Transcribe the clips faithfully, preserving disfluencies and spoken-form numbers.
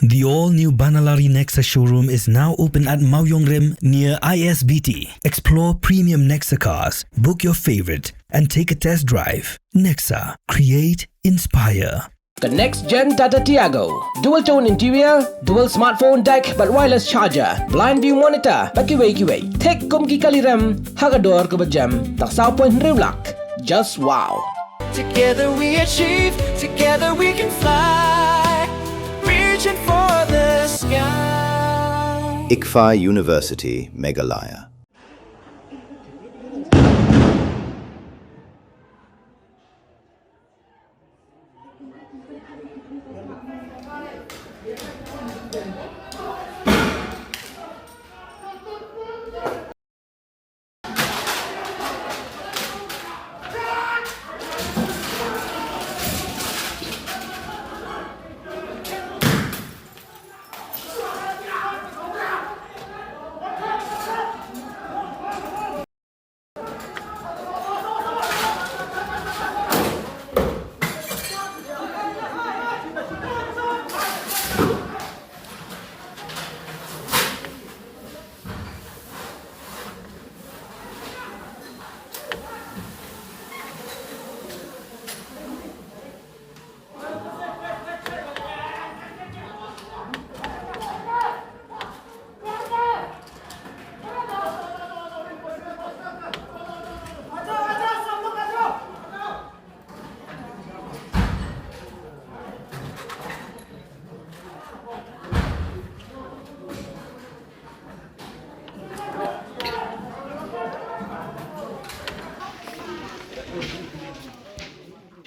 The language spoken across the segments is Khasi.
The all-new Banalari Nexa showroom is now open at Mawiong Rim near I S B T. Explore premium Nexa cars, book your favorite, and take a test drive. Nexa, create, inspire. Ka next gen Tata Tiago. Dual tone interior, dual smartphone deck bad wireless charger, blind view monitor bad kiwei kiwei. Thik kum ki kali rem ha ka dor kaba jem tang saw point hynriew lak. Just wow. Together we achieve, together we can fly. Reaching for the sky. ICFAI University, Meghalaya.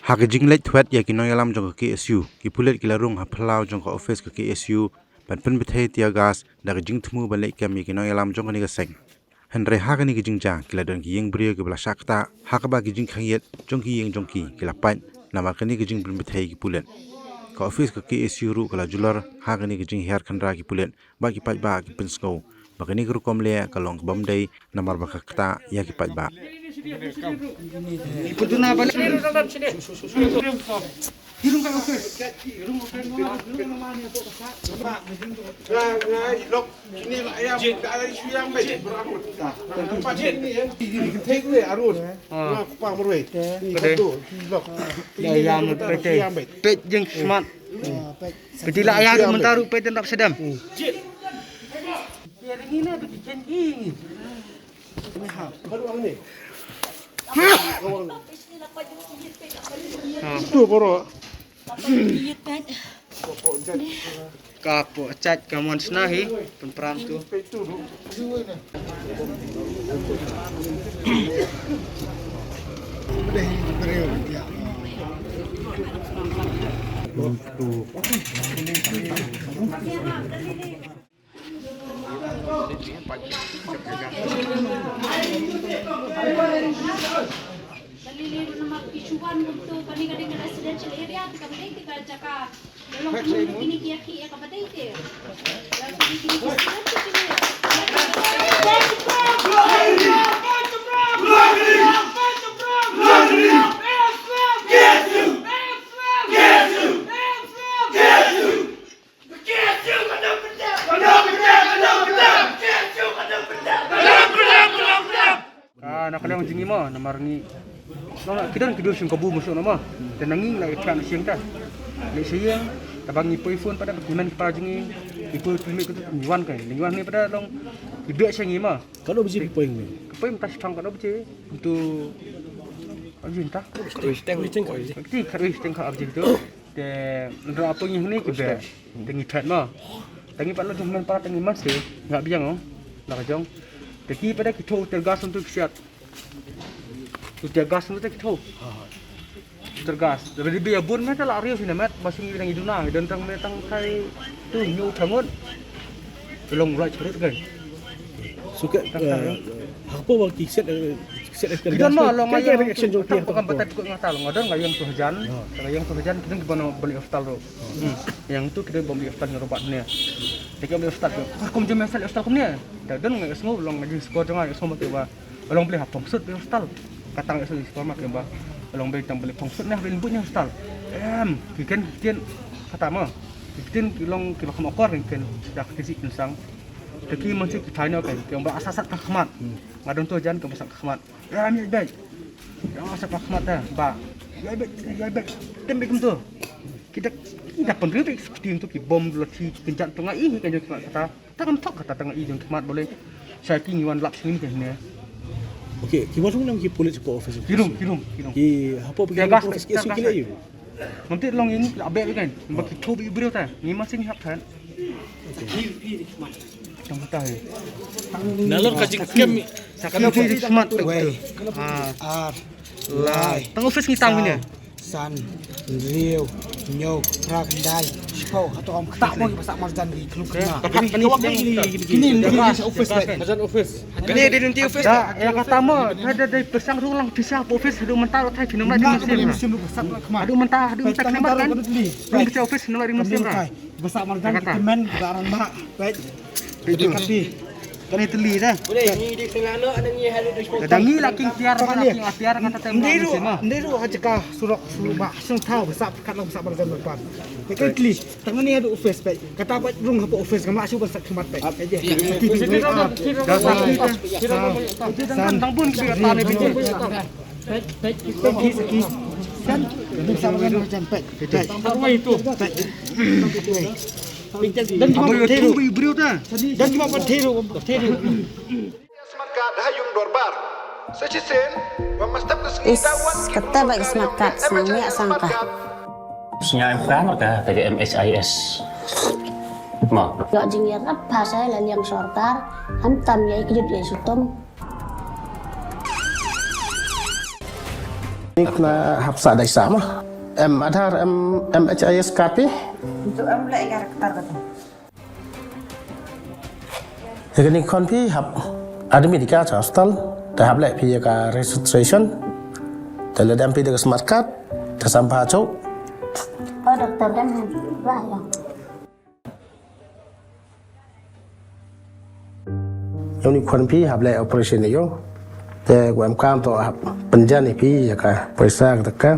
Ha ka jingleit thwet ïa ki nongïalam jong ka K S U, ki pulit ki la rung ha phyllaw jong ka ophis ka K S U ban pynbthei tear gas da ka jingthmu ban leit kem ïa ki nongïalam jong kane ka seng. Hynrei ha kane ka jingjia ki la don ki ïing briew kiba la shah ktah ha kaba ki jingkhang ïit jong ki ïing jong ki ki la pait namar kane ka jingpynbthei ki pulit. Ka ophis ka K S U ruh ka la julor ha kane ka jinghiar khynra ki pulit bad ki paidbah ki pynsngew ba kane ka rukom leh ka long ka bym dei namar ba ka ktah ïa ki paidbah. Peit jing smat. Peit la ïa ruh mynta ruh peit dap sedam. Tu boro. Ka po chat ka mon sna hi pynpram tu. Ah, na ka liang jong ngi mo, namar ngi. Nong ki don ki dur shim kabu musuh na mo. Te na ngi la i tran shim ta. Leh shim ta ba ngi poi phone pada ki men ki para jong ngi. Ki poi poi ki tu ngi wan kai. Ngi wan ngi pada long ki bek shim ngi mo. Kano biji ki poi ngi? Ki poi mynta shipang kano biji. Tu. Ajin ta. Kano biji teng kano biji. Ti kano biji teng kano biji tu. Te ndra apa ngi ni ki be. Te ngi threat mo. Te ngi pat lo jong men para te ngi mas ke. Nga biang o. La ka jong. Te ki pada ki tho tear gas untuk siat. Tu tear gas untuk ki tho. Tear gas. Te bi bun me te la riu sini met. Basing ngi dang iduna. Ngi dang tang me tang kai. Tu nyu thangun. Long right through kai. Suka. Hakpo bang ki set. Ki don ma long nga ïeng reaction jong ki. Kam batai ko nga ta long nga don nga ïeng tu hajan. Nga ïeng tu hajan ki don ki ban bali hospital ro. Ïeng tu ki don bom di hospital ro bat ne. Te ki bom di hospital. Kum jom hospital kum ne. Te don nga sngew long nga jing skor jong nga sngew ma ki ba long bali ha phongsut di hospital. Katang sngew skor ma ki ba long bali tang bali phongsut ne bali but ne hospital. Em ki ken tien kata ma. Ki ktien ki long kiba kham akor ken ken da ki si ken sang. Te ki man si ki thai no ken ki ong ba asat sat ka khmat. Nga don to jan ka ba sat ka khmat. Ya mi bek. Ya asat ka khmat ta ba. Ya bek ya bek. Tem bek kem to. Ki dak ki dak pon ri bek ki ktien to ki bom lo thi ki ken jan to nga i kan jo ki khmat kata. Ta kam thok kata tang i jong ki khmat bole. Sa ki ngi wan lap sngin ke ne. Okay, ki warung nam ki police ko office. Ki rung ki rung ki rung. Ki hapo ki gas office ki su ki le yu. Mam ti long ini la be kan. Ba ki thob i briew ta. Ngi ma sing hap than. Tang ta he. Nalor ka jingkem. Sa ka ki khmat. Wei. Ah. Ar, lai, tang office ngi tang ne. San, hynriew, hynñiew, phra, khyndai, shiphew, hato ong kata mo ki ba sah marjan ki kluk kena. Ka phat kini kini kini sa office lai. Marjan office. Kini di nanti office. Da ya kata mo, da da da pesang rulang pisa office hadu mentar otai kini mati musim. Hadu mentar hadu mentar kini kan. Rung pisa office nang ring musim. Ba sah marjan ki men ba ran ma. Baik. Itu. Kati. Kani teli dah. Boleh ni di tengah no ada ni halu di. Kadang ni laking tiar ba laking atiar kata tem. Ndiru, ndiru ha jaka surok sulu ba sung thau ba sah kat long ba sah marjan ban pan. Kati teli. Tang ni ada office baik. Kata baik rung hapo office kama asu ba sah khmat baik. Aja. Dah sah kita. Kita kan bang bun kita tani biji. Peit, peit, peit, peit, peit. Kan? Bisa makan macam peit. Peit. Arwah itu. Peit. Dan cuma berteru. Dan cuma berteru. Berteru. Smartcard ha ïung dorbar. Sa shisien ba mastep ka sngi. Is, tawan kata ba smartcard snang ïa sangka. Sngewbha marka ka M H I S. Ma. Ïoh jingïarap ha sa la liang sorkar, khamtam ïa i kjut ïa i sutum. Ni kena hap sa dai sa ma. Em Aadhaar, em M H I S card phi? Itu em leh ïa ka rektar kata. Ïa kane khon phi hap admit ïa ka cha hospital, te hap leh phi ïa ka registration. Te lada em phi da ka smart card, te sam pha chok. Oh, doktor, dem bah ïa. Ïa une khon phi hap leh operation ïa u. Te u em kam to hap pynjan ïa phi ïa ka poisa ka taka.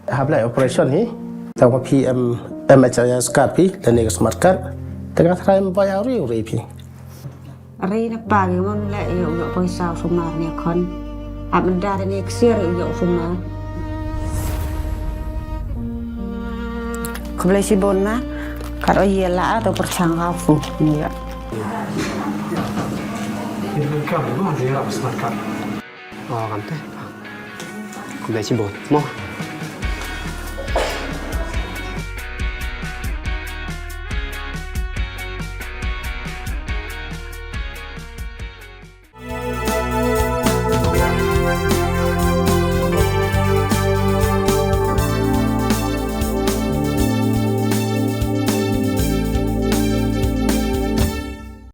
Hap leh operation hi. Te u phi em M H I S card phi lane ka smart card. Te ka tharai em bai auri uri phi. Ri na pa ngi mon leh ïa u ïoh poisa u sumar ne khon. Hap menda ne ksiar ïa u ïoh u sumar. Khublei shibun ma. Kat o ïa la a to pyrshang ka fu. Ïa. Ïa ka ma ïa la smart card. Oh, kan te. Khublei shibun. Mo.